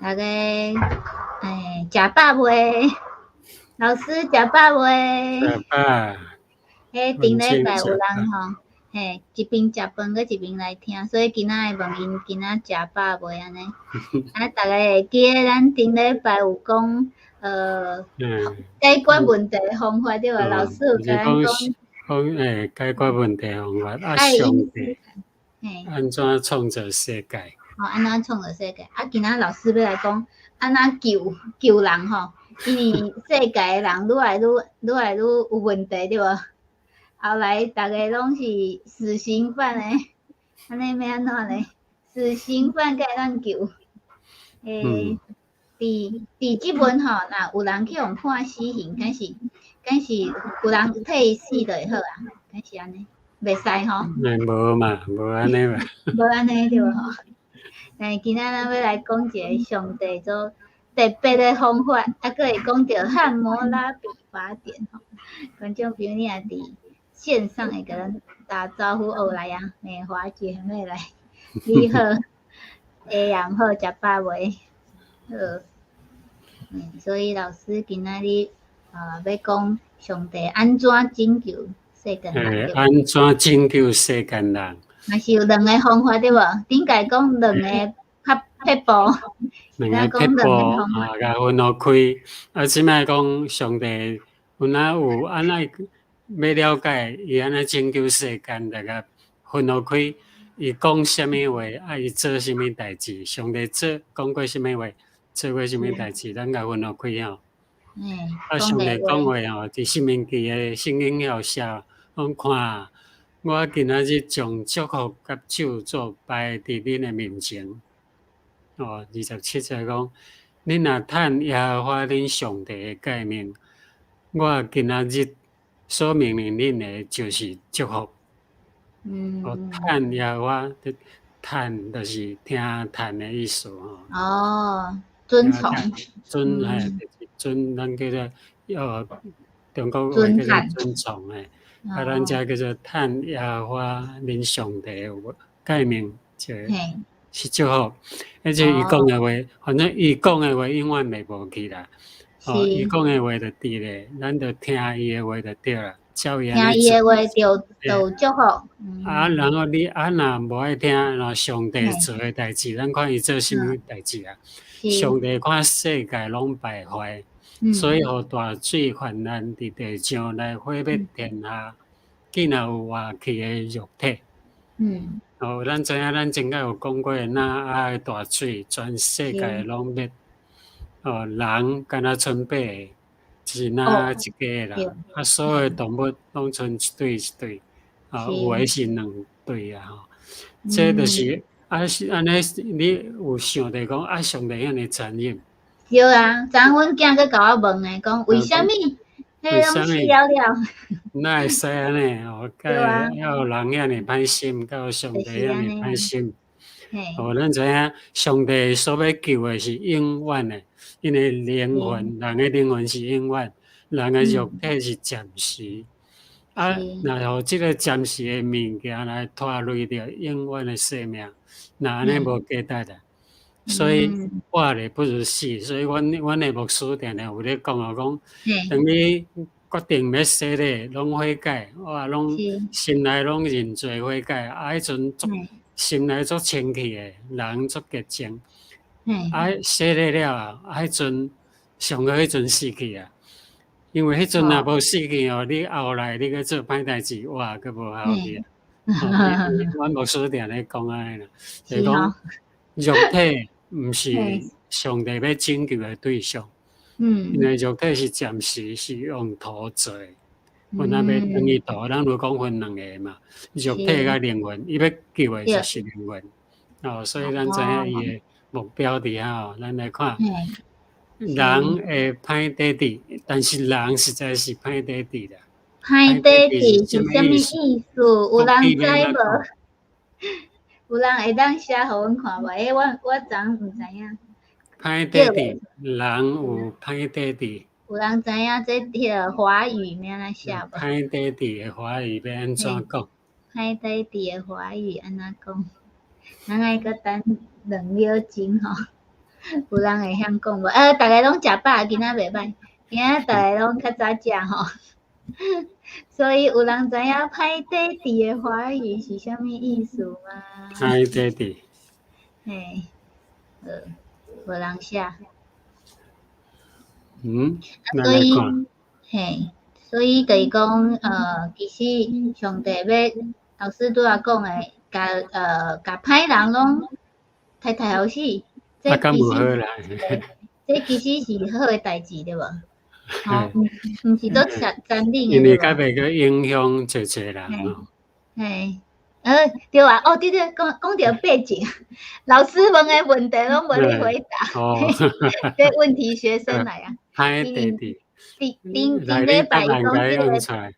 逐家欸，食飽未？老師食飽未？食飽。彼頂禮拜有人吼，嘿，一邊食飯閣一邊來聽，所以今仔會問𪜶今仔食飽未按呢？啊，逐家會記得咱頂禮拜有講，解決問題的方法對無？老師有共咱講。講欸，解決問題方法啊，上帝按怎創造世界？吼，按怎創造世界？啊，今仔老師欲來講，按怎救救人吼？因為世界的人愈來愈愈來愈有問題對無？後來逐家攏是死刑犯的，按呢欲按怎呢？死刑犯敢會當救？欸，佇這文吼，若有人去予判死刑，敢是有人替伊死就會好啊？敢是按呢？袂使吼？欸，無嘛，無按呢嘛。無按呢對無吼？但今仔咱欲來講一個上帝做特別的方法，啊，閣會講著漢摩拉比法典吼。觀眾朋友，你若佇線上會共咱打招呼哦，來啊，美華姐妹來，你好，下暝好，食飽未？好，所以老師今仔日欲講上帝按怎拯救世間人？欸，按怎拯救世間人？嘛是有兩个方法對無？頂擺講兩个較撇步，兩个撇步啊，共分予開。啊，這擺講上帝有哪有按怎欲了解伊按怎拯救世間，就共分予開。伊講啥物話，啊，伊做啥物代誌？上帝做講過啥物話，做過啥物代誌？咱共分予開吼。啊，上帝講話吼，佇申命記的聖經遐有寫，講看，我今仔日將祝福佮咒詛擺佇恁的面前。哦，27節講，恁若趁耶和華恁上帝的誡命，我今仔日所命令恁的，就是祝福。哦，趁耶和華，趁就是聽趁的意思吼。哦，遵從。遵嘿，就是遵，咱叫做中國話叫做遵從的。啊，咱遮叫做趁耶和華恁上帝的誡命，就是祝福。而且伊講的話，反正伊講的話永遠袂無去啦。哦，伊講的話就佇咧，咱就聽伊的話就對啦。照伊聽伊的話就有祝福。啊，然後你啊若無愛聽，然後上帝做的代誌，咱看伊做啥物代誌啊？上帝看世界攏敗壞，所以予大水泛濫佇地上來毀滅天下，見若有活去的肉體。哦，咱知影，咱前擺有講過，挪亞的大水，全世界攏滅。哦，人敢若賰八个，就是挪亞一家的人，啊，所有動物攏賰一對一對，啊，有的是兩對啊吼。這就是啊是按呢，你有想著講啊，上帝遐爾殘忍？對啊，昨昏阮囝閣共我問的，講為啥物？彼攏死了了。哪會使按呢？哦，敢會有人遐爾歹心，敢有上帝遐爾歹心？哦，咱知影上帝所欲救的是永遠的，因為靈魂，人的靈魂是永遠，人的肉體是暫時。啊，若予這个暫時的物件來拖累著永遠的生命，那按呢無價值啦。所以活咧不如死，所以阮的牧師定定有咧講哦，講當你決定欲洗禮，攏悔改，哇，攏心內攏認罪悔改，啊，彼陣足心內足清氣的，人足潔淨。啊，洗禮了啊，啊，彼陣上好彼陣死去啊，因為彼陣若無死去哦，你後來你閣做歹代誌，哇，閣無效去啊。阮牧師定咧講按呢啦，就是講肉體毋是上帝欲拯救的對象，因為肉體是暫時是用土做的，阮若欲轉去土，咱有講分兩个嘛，肉體佮靈魂，伊欲救的就是靈魂，哦，所以咱知影伊的目標佇遐哦，咱來看，人會歹底佇，但是人實在是歹底佇啦。歹底佇是啥物意思？有人知無？有人會當寫予阮看無？欸，我昨昏毋知影。歹底佇，人有歹底佇。有人知影這彼个華語欲按怎寫無？歹底佇的華語欲按怎講？歹底佇的華語按怎講？咱愛閣等2秒鐘吼。有人會曉講無？逐家攏食飽，今仔袂歹，今仔逐家攏較早食吼。所以有人知影歹底佇的華語是啥物意思嗎？歹底佇。嘿，無人寫。咱所以來看。嘿，所以就是講，其實上帝欲老師拄仔講的，共歹人攏刣刣予死，這啊，敢其實無好啦。這其實是好的代誌對無？吼，毋是做殘殘忍的。因為較袂閣影響濟濟人吼。嘿，對啊，哦對對，講講著背景，老師問的問題攏無你回答，這問題學生來啊。歹底佇。頂頂頂禮拜伊講這個，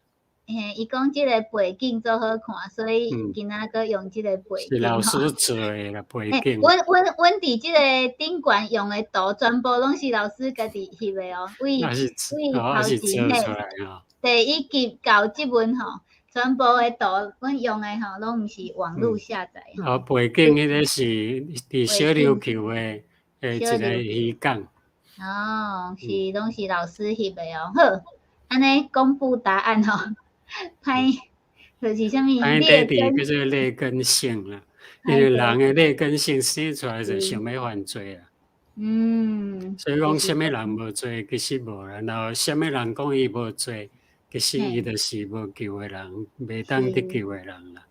嘿，伊講這個背景足好看，所以今仔閣用這個背景。是老師做的啦，背景。阮佇這個頂懸用的圖，全部攏是老師家己翕的哦，為為頭前嘿，第一集到這陣吼，全部的圖阮用的吼，攏毋是網路下載。哦，背景彼個是佇小琉球的一個漁港。哦，是攏是老師翕的哦。好，按呢公布答案吼。歹就是啥物？歹底佇叫做劣根性啦，因為人的劣根性生出來就想欲犯罪啦。所以講，啥物人無罪，其實無啦。然後啥物人講伊無罪，其實伊就是無救的人，袂當得救的人啦。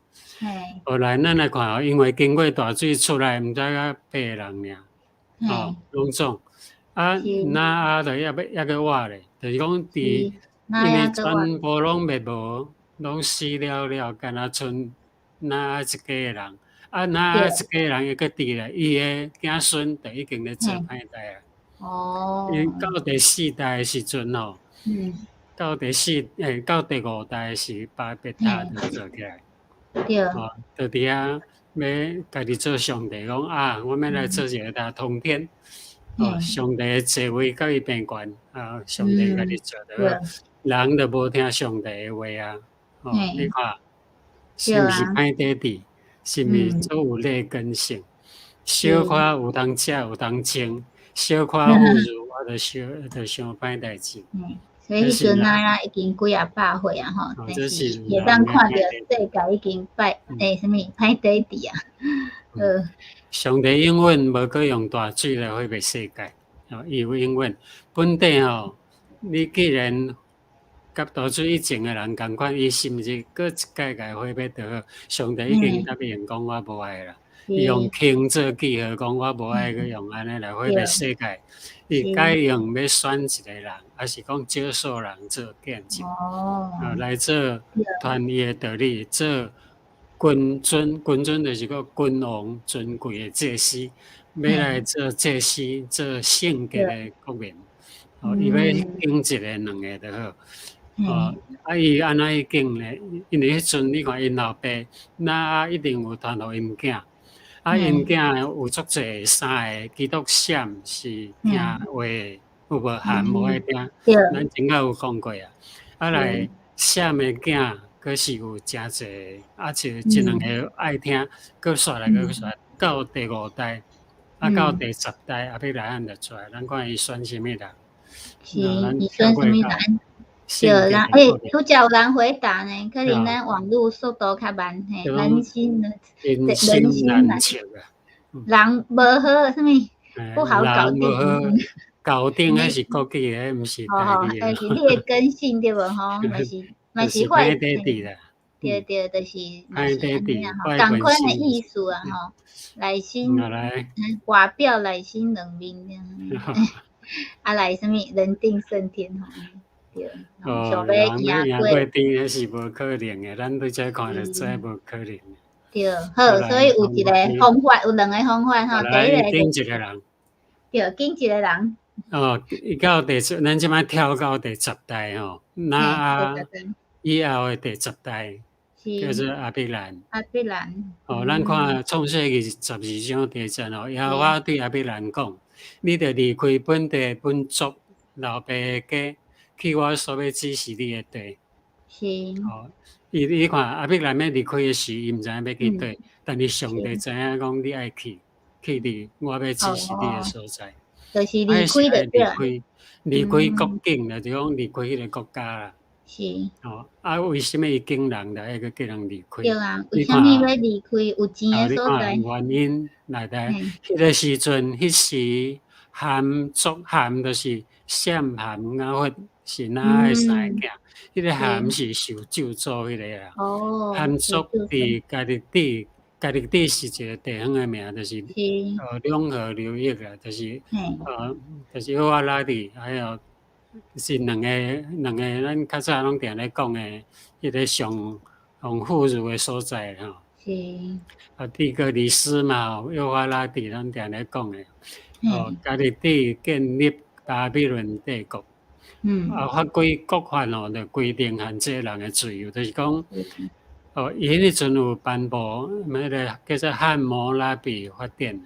後來咱來看哦，因為經過大水出來，毋知影八個人爾，哦，攏總啊，挪亞就猶欲猶閣活咧，就是講佇因為全部攏滅無，攏死了了，干焦賰挪亞一家人。啊，挪亞一家人伊閣佇咧，伊的子孫就已經咧做歹代啊。伊到第四代的時陣吼，到第四欸，到第五代是巴別塔就做起來。哦，就佇遐欲家己做上帝，講啊，我欲來做一个大通天。哦，上帝的座位佮伊平懸，啊，上帝家己做著好，人就無聽上帝的話啊。哦，你看，是毋是歹底佇？是毋是足有劣根性？小可有通食有通穿，小可富裕，我就想就想歹代誌。所以彼陣挪亞已經幾仔百歲啊吼，但是會當看著世界已經歹欸啥物歹底佇啊。上帝永遠無閣用大水來毀滅世界，哦，伊有永遠。本底吼，你既然佮大水以前的人仝款，伊是毋是閣一擺共毀滅就好？上帝已經答應講我無愛啦，伊用輕做記號，講我無愛閣用按呢來毀滅世界。伊改用欲選一個人，抑是講少數人做見證，來做傳伊的道理，做君尊，君尊就是講君王尊貴的祭司，欲來做祭司，做聖潔的國民。哦，伊欲揀一个、兩个就好。哦，啊，伊按怎去揀咧？因為彼陣你看𪜶老爸，挪亞一定有傳予𪜶囝，啊，𪜶囝有足濟三個，其中閃是聽話，有無含無愛聽？咱前仔有講過啊。啊來閃的囝，閣是有誠濟，啊，像這兩个愛聽，閣煞來閣煞到第五代，啊，到第十代亞伯拉罕就出來，咱看伊選啥物人？是，伊選啥物人？對啦，欸，拄才有人回答呢，可能咱網路速度較慢，嘿，人心人心難測啊，人無好，啥物不好搞定。搞定彼是國語的，毋是台語的。就是你的根性對無吼？嘛是嘛是壞底佇啦。對對，就是嘛是按呢啊吼，仝款的意思啊吼，內心外表內心兩面啊來啥物人定勝天吼。對，哦，人欲贏過天，彼是無可能的，咱對這看就知無可能。對，好，所以有一个方法，有兩个方法吼。第一個，揀一个人。對，揀一个人。哦，伊到第十，咱這擺跳到第十代吼，挪亞以後的第十代叫做亞伯蘭。亞伯蘭。哦，咱看創世記12章第一節哦，耶和華對亞伯蘭講：你著離開本地本族老爸的家，去我所欲指示你的地。是。哦，伊你看亞伯蘭欲離開的時，伊毋知影欲去佗，但是上帝知影講你愛去，去佇我欲指示你的所在。就是離開就對。離開，離開國境啦，就講離開彼个國家啦。是。哦，啊，為啥物伊揀人來閣叫人離開？對啊，為啥物欲離開有錢的所在？原因內底，彼个時陣，彼時含族含就是閃含雅弗是挪亞的三个囝？彼个含是受咒詛彼个啦。含族佇迦勒底，迦勒底是一个地方的名，就是兩河流域啦，就是幼發拉底，還有是兩個，咱較早攏定咧講的，彼个上上富裕的所在吼。啊，底格里斯嘛，幼發拉底，咱定咧講的。哦，迦勒底建立巴比倫帝國。啊，法規國法哦，就規定限制人的自由，就是講，哦，伊彼陣有頒布，彼个叫做漢摩拉比法典。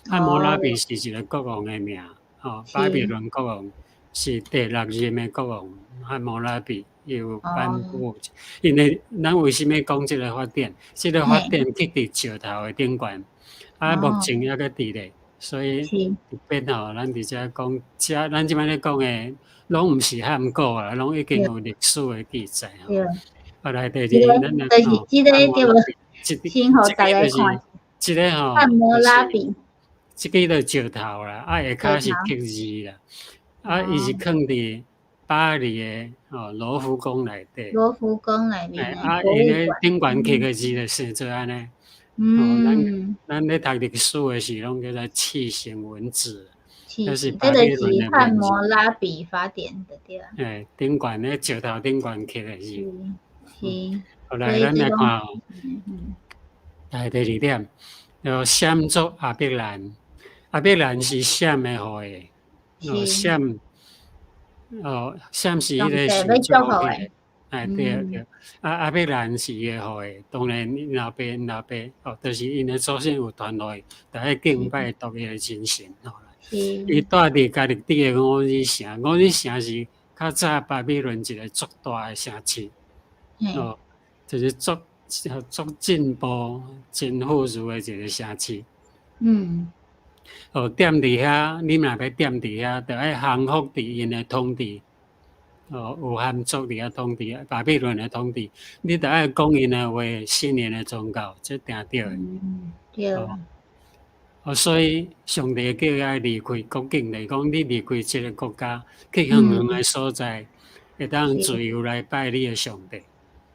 漢摩拉比是一個國王的名，哦，巴比倫國王是第六任的國王，漢摩拉比伊有頒布，因為咱為啥物講這个法典？這个法典刻佇石頭的頂懸，啊，目前猶閣佇咧，所以特別吼，咱佇遮講，遮咱這擺咧講的，攏毋是漢古啊，攏已經有歷史的記載吼。啊，來第二，咱來就是這个對無？先予大家看。這个吼，漢摩拉比。這个就石頭啦，啊，下跤是刻字啦，啊，伊是囥佇巴黎的吼羅浮宮內底。羅浮宮內面。啊，伊咧頂懸刻的字就寫做按呢。咱咧讀歷史的時，攏叫做楔形文字。這是這个是漢摩拉比法典的對。欸，頂懸咧石頭頂懸刻的字。是。後來咱來看哦，來第二點，就閃族亞伯蘭，亞伯蘭是閃的後裔，哦，閃，哦，閃是彼个受祝福的，哎對對，啊亞伯蘭是伊的後裔，當然𪜶老爸𪜶老爸，哦，就是𪜶的祖先有傳落去，逐個敬拜獨一的真神吼。伊蹛佇迦勒底的烏爾城，烏爾城是較早巴比倫一个足大的城市，哦，就是足足進步、真富裕的一个城市。哦，踮佇遐，你若欲踮佇遐，著愛降服佇𪜶的統治。哦，有含族佇遐統治，巴比倫的統治，你著愛講𪜶的話，信𪜶的宗教，這定對的。對。哦，所以上帝叫伊愛離開國境，就是講你離開這个國家，去遠遠的所在，會當自由來拜你的上帝。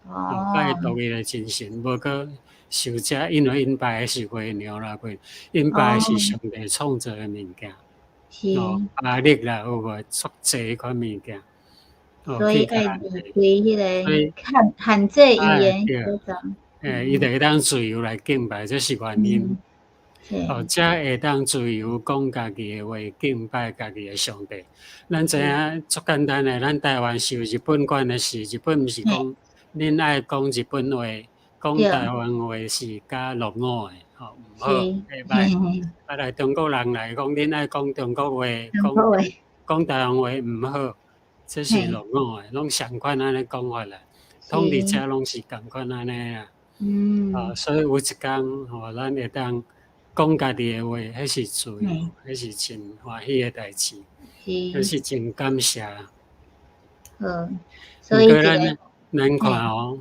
哦，拜獨一的真神，無閣受這，因為𪜶拜的是月娘啦，過𪜶拜的是上帝創造的物件。哦，巴力啦，有無足濟彼款物件。所以愛離開彼个限限制伊的所在。欸，伊就會當自由來敬拜，這是原因。哦，才會當自由講家己的話，敬拜家己的上帝。咱知影足簡單的，咱台灣受日本管的時，日本毋是講恁愛講日本話，講台灣話是較落伍的，吼，毋好，袂歹。啊，來中國人來講，恁愛講中國話，講講台灣話毋好，這是落伍的，攏相款按呢講法啦。統治者攏是仝款按呢啦。啊，所以有一工吼，咱會當講家己的話，彼是自由，彼是真歡喜的代誌，彼是真感謝。好，所以咱咱看哦，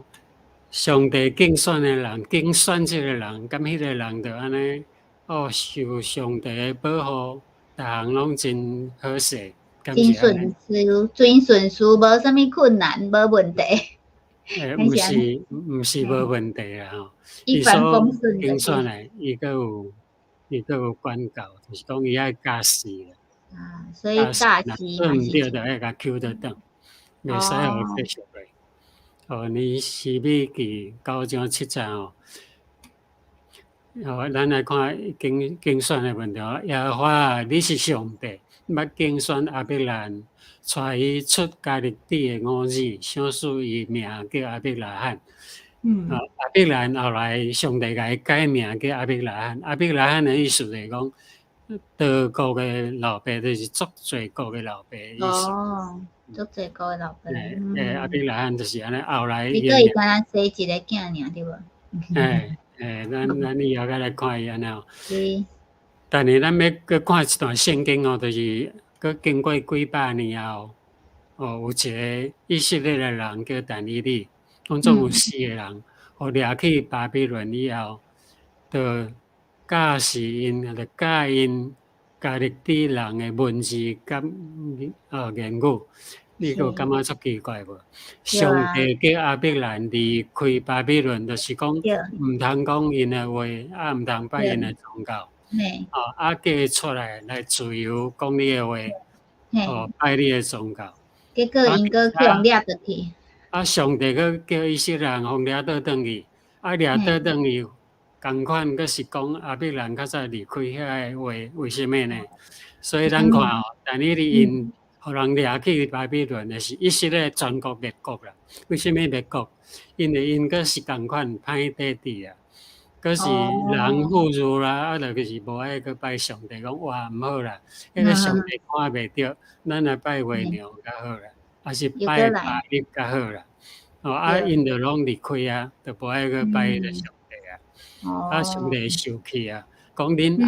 上帝揀選的人，揀選這个人，敢彼个人就按呢哦，受上帝的保護，逐項攏真好勢，真順遂，真順遂，無啥物困難，無問題。欸，毋是無問題啦吼。一帆風順。揀選的，伊閣有管教，就是講伊愛教示啦。啊，所以教示做毋對，就愛共抾倒轉，袂使予繼續落。哦，尼希米記9章7節哦。哦，咱來看揀選的問題。耶和華，你是上帝，捌揀選亞伯蘭，帶伊出迦勒底的烏爾，賞賜伊名叫亞伯拉罕。啊，亞伯蘭後來上帝共伊改名叫亞伯拉罕。亞伯拉罕的意思就是講，多國的老爸，就是足濟國的老爸的意思。哦，足濟國的老爸。欸，亞伯拉罕就是按呢，後來。伊閣伊敢若生一个囝爾對無？欸欸，咱以後閣來看伊按呢。是。但是咱欲閣看一段聖經哦，就是閣經過幾百年後，哦，有一个以色列的人叫但以理，講總有四个人，予掠去巴比倫以後，就教示𪜶，就教𪜶加勒底人的文字佮言語，你閣有感覺足奇怪無？上帝叫亞伯蘭離開巴比倫，就是講毋通講𪜶的話，啊，毋通拜𪜶的宗教。哦，啊，叫伊出來來自由講你的話，哦，拜你的宗教。結果𪜶閣去予掠轉去。啊，上帝閣叫以色列人予掠倒轉去，啊，掠倒轉去，仝款閣是講亞伯蘭較早離開遐个話，為啥物呢？所以咱看哦，但以理𪜶予人掠去巴比倫的是以色列全國滅國啦。為啥物滅國？因為𪜶閣是仝款歹底底啊，閣是人富裕啦，啊，就是無愛閣拜上帝，講哇毋好啦，彼个上帝看袂著，咱來拜月娘較好啦，還是拜巴力較好啦。哦，啊，𪜶就攏離開啊，就無愛閣拜彼个上帝啊。啊，上帝生氣啊，講恁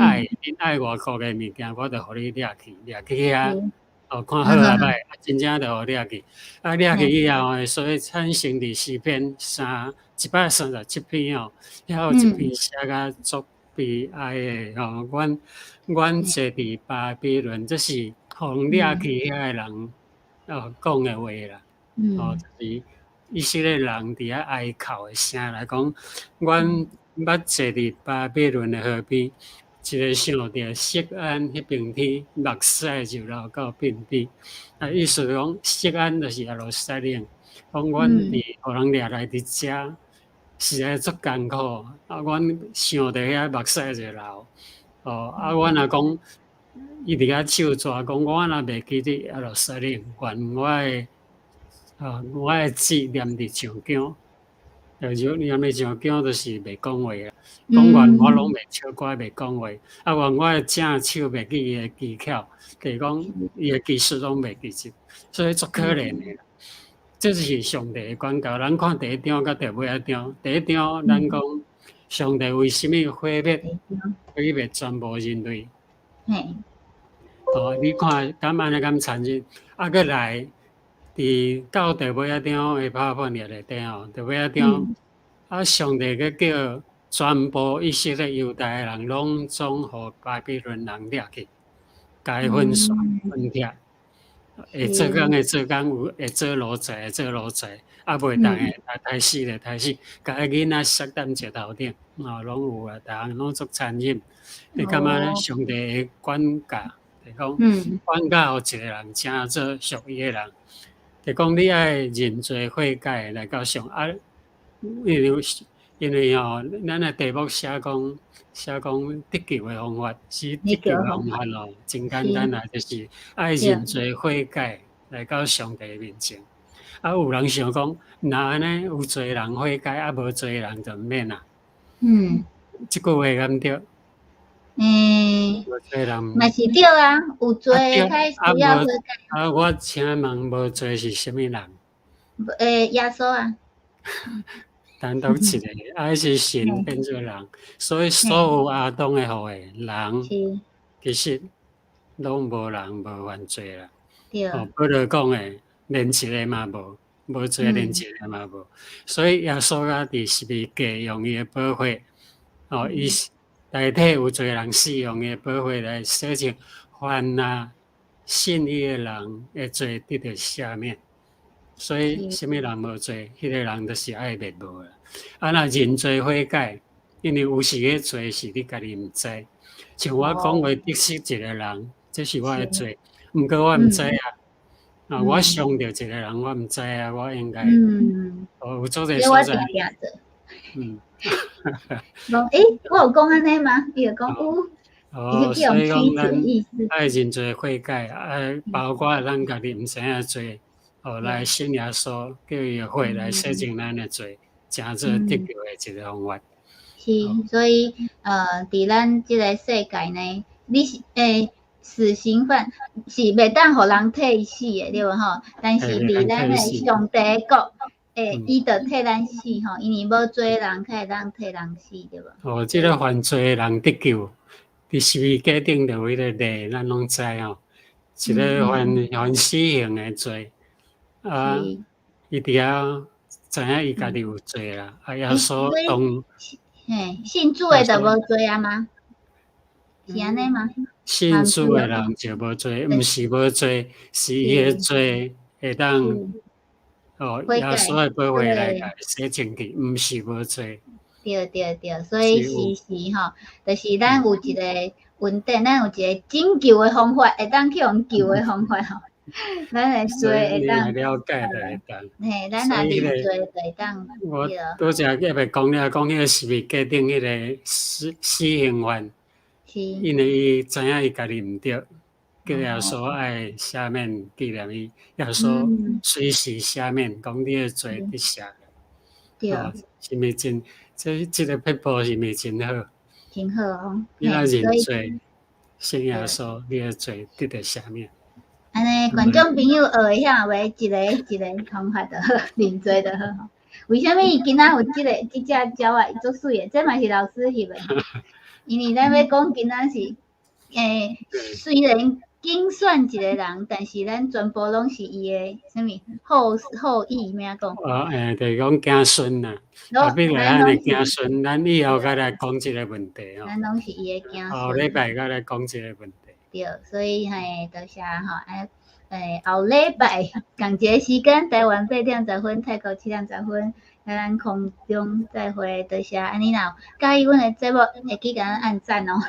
愛外國的物件，我就予你掠去，掠去遐，哦，看好啊歹，啊，真正就予掠去。啊，掠去以後，所以產生佇詩篇137篇哦，遐有一篇寫甲足悲哀的吼，阮坐佇巴比倫，這是予掠去遐的人哦講的話啦。哦，就是以色列人佇遐哀哭的聲來講，阮捌坐佇巴比倫的河邊，一个想著錫安彼邊天，目屎就流到鬢邊。啊，意思講錫安就是耶路撒冷，講阮佇予人掠來佇遮，實在足艱苦。啊，阮想著遐目屎就流。哦，啊，阮若講，伊佇遐唱歌講，我若袂記得耶路撒冷，願我的舌黏佇上頸，就黏佇上頸就是袂講話啦。講願我攏袂唱歌，袂講話。啊，願我的正手袂記伊的技巧，就是講伊的技術攏袂記得，所以足可憐的啦。這就是上帝的管教。咱看第一章佮第尾仔章，第一章咱講上帝為啥物毀滅全部人類？哦，你看敢按呢敢殘忍？啊，閣來佇到第尾仔章的拍破頁內底吼，第尾仔章啊，上帝閣叫全部以色列猶大的人攏總予巴比倫人掠去，共伊分散分拆。會做工的做工，有會做奴才的做奴才，啊袂當的刣死的刣死，共囡仔摔踮石頭頂，哦，攏有啊，逐項攏足殘忍。你感覺上帝的管教，就講管教予一個人成做屬伊的人，就講你愛認罪悔改來到上啊，因為吼，咱的題目寫講得救的方法，是得救的方法咯，真簡單啦，就是愛認罪悔改來到上帝面前。啊，有人想講，若按呢有罪人悔改，啊無罪人就毋免啦。這句話敢對？無罪人嘛是對啊，有罪開始要悔改。啊，我請問無罪是啥物人？耶穌啊。單獨一個，啊，彼是神變做人，所以所有亞當的後裔人，其實攏無人無犯罪啦。哦，保羅講的，連一个嘛無，無罪連一个嘛無。所以耶穌仔佇十字架用伊的寶血，哦，伊代替有罪人死，用伊的寶血來洗淨凡啊信伊的人的罪得著赦免。所以，啥物人無罪，彼个人就是愛滅無啦。啊，若認罪悔改，因為有時个罪是你家己毋知。像我講話得失一個人，這是我的罪，毋過我毋知啊。啊，我傷著一個人，我毋知啊，我應該。哦，有足濟所在。講，欸，我有講按呢嗎？伊就講有。哦，所以講咱愛認罪悔改，啊，包括咱家己毋知影罪。哦，來信耶穌，叫伊的血來洗淨咱的罪，成做得救的一個方法。是，所以佇咱這个世界呢，你是死刑犯是袂當予人替死的，對無吼？但是佇咱的上帝國，伊就替咱死吼，因為無罪人才會當替人死，對無？哦，這个犯罪的人得救，佇十字架頂頭彼个例，咱攏知吼，一个犯犯死刑的罪，啊，伊佇遐知影伊家己有罪啦，啊，耶穌當，嘿，信主的就無罪啊嗎？是按呢嗎？信主的人就無罪，毋是無罪，是伊的罪會當哦，耶穌的寶血來共洗淨去，毋是無罪。對對對，所以是是吼，就是咱有一個恩典，咱有一個拯救的方法，會當去予救的方法吼。咱的罪會當了解就會當。嘿，咱若認罪就會當。我拄才猶未講了，講彼個十字架頂彼個死刑犯，因為伊知影伊家己毋對，叫耶穌愛赦免紀念伊，耶穌隨時赦免，講你的罪得赦。對。是毋是真？這個撇步是毋是真好？真好哦。你若認罪，信耶穌，你的罪得著赦免。按呢，觀眾朋友學會曉袂？一个一个方法就好，認罪就好。為啥物今仔有這個這隻鳥仔足媠的？這嘛是老師翕的。因為咱欲講今仔是，雖然揀選一個人，但是咱全部攏是伊的啥物後裔，欲按怎講？哦，就是講子孫啦。啊，比如咱的子孫，咱以後閣來講這個問題吼。咱攏是伊的子孫。後禮拜閣來講這個問題。對，所以嘿，多謝吼，後禮拜仝一个時間，台灣8點10分，泰國7點10分，咱空中再會，多謝。按呢若有佮意阮的節目，會記共咱按讚哦，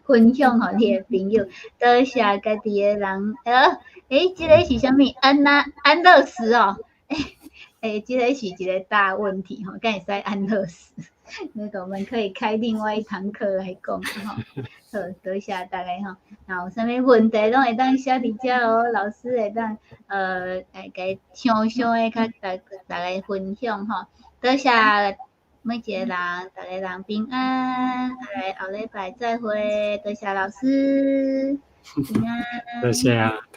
分享予你的朋友。多謝家己的人，這个是啥物？安那安樂死哦，這个是一個大問題吼，敢會使安樂死？那個我們可以開另外一堂課來講吼。好，多謝大家吼。若有啥物問題，攏會當寫佇遮哦，老師會當來共詳細的較逐家分享吼。多謝每一個人，逐家人平安，來後禮拜再會，多謝老師，平安。多謝啊。